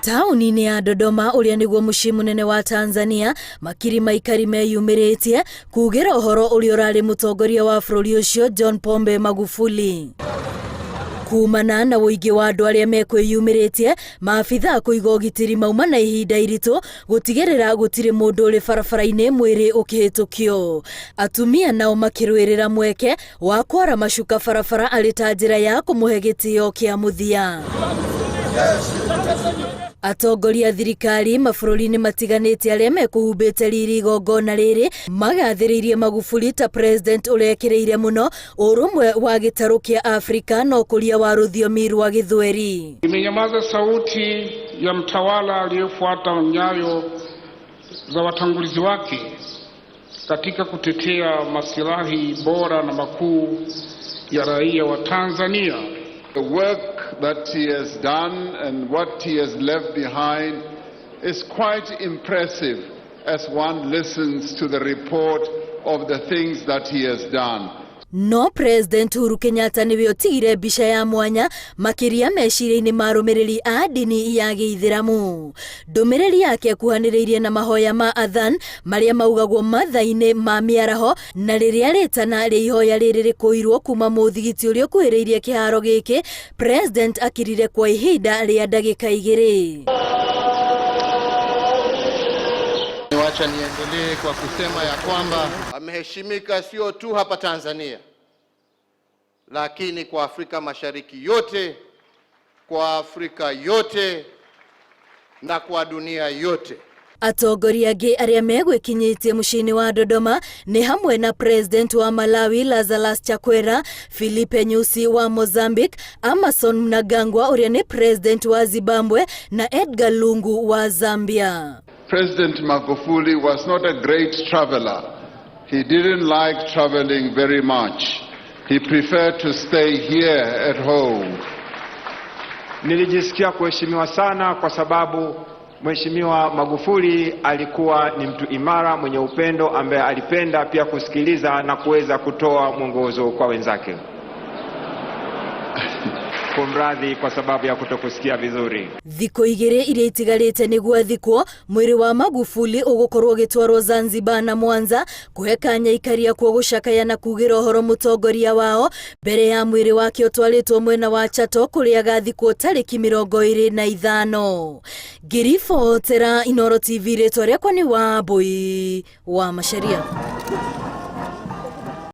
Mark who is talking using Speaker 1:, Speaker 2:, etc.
Speaker 1: Taũni-inĩ ya Dodoma ũrĩa nĩguo mũciĩ mũnene wa Tanzania, makiri ma aikari meyumĩrĩtie kugĩra ũhoro ũrĩa ũrarĩ mũtongoria wa bũrũri ũcio John Pombe Magufuli. Kumana na ũingĩ wa andũ arĩa mekwĩyumĩrĩtie, maabitha kũiga ũgitĩri mauma na ihinda iritũ gũtigĩrĩra gũtirĩ mũndũ ũrĩ barabara-inĩ mwĩrĩ ũkĩhĩtũkio. Atumia nao makĩrũĩrĩra mweke wa kwara macuka barabara arĩ ta njĩra ya kũmũhe gĩtĩo kĩa mũthia. Atongoria a thirikari mabũrũri-inĩ matiganĩte arĩa mekũhumbĩte riri igongona rĩrĩ magathĩrĩirie Magufuli ta president ũrekĩrĩire mũno ũrũmwe wa gĩtarũ kĩa Afrika na ũkũria wa rũthiomi rwa Gĩthweri.
Speaker 2: Imenyamaza sauti ya mtawala aliyefuata nyayo za watangulizi wake katika kutetea masilahi bora na makuu ya raia wa Tanzania.
Speaker 3: The work that he has done and what he has left behind is quite impressive as one listens to the report of the things that he has done.
Speaker 1: No President Uhuru Kenyatta nĩwe ũtigire mbica ya mwanya makĩria meciria-inĩ ma arũmĩrĩri a ndini ya Gĩithĩramu. Ndũmĩrĩri yake ĩkuhanĩrĩirie na mahoya ma Adhan marĩa maugagwo mathaa-inĩ ma mĩaraho na rĩrĩa rĩtana rĩa ihoya rĩrĩ rĩkũirwo kuma mũthigiti ũrĩa ũkuhĩrĩirie kĩharo gĩkĩ, President akirire kwa ihinda rĩa ndagĩka igĩrĩ.
Speaker 4: Wacha niendelee kwa kusema ya kwamba
Speaker 5: ameheshimika sio tu hapa Tanzania, lakini kwa Afrika Mashariki yote, kwa Afrika yote na kwa dunia yote.
Speaker 1: Atongoria angĩ arĩa megwĩkinyĩtie mũciĩ-inĩ wa Dodoma nĩ hamwe na President wa Malawi Lazarus Chakwera, Filipe Nyusi wa Mozambique, Emmerson Mnangagwa ũrĩa nĩ President wa Zimbabwe na Edgar Lungu wa Zambia.
Speaker 3: President Magufuli was not a great traveler. He didn't like traveling very much. He preferred to stay here at home.
Speaker 6: Nilijisikia kuheshimiwa sana kwa sababu Mheshimiwa Magufuli alikuwa ni mtu imara mwenye upendo ambaye alipenda pia kusikiliza na kuweza kutoa mwongozo kwa wenzake. Kumradhi kwa sababu ya kutokusikia vizuri.
Speaker 1: Thikũ igĩrĩ iria itigarĩte nĩguo athikwo, mwĩrĩ wa Magufuli ũgũkorwo ũgĩtwarwo Zanzibar na Mwanza kũhe kanya aikari akuo gũcakaya na kugĩra ũhoro mũtongoria wao mbere ya mwĩrĩ wake ũtwarĩtwo mwena wa Chato kũrĩa agathikwo tarĩki 25. Ngĩribotera Inooro TV rĩtwa rĩakwa nĩ Wambui wa Macharia.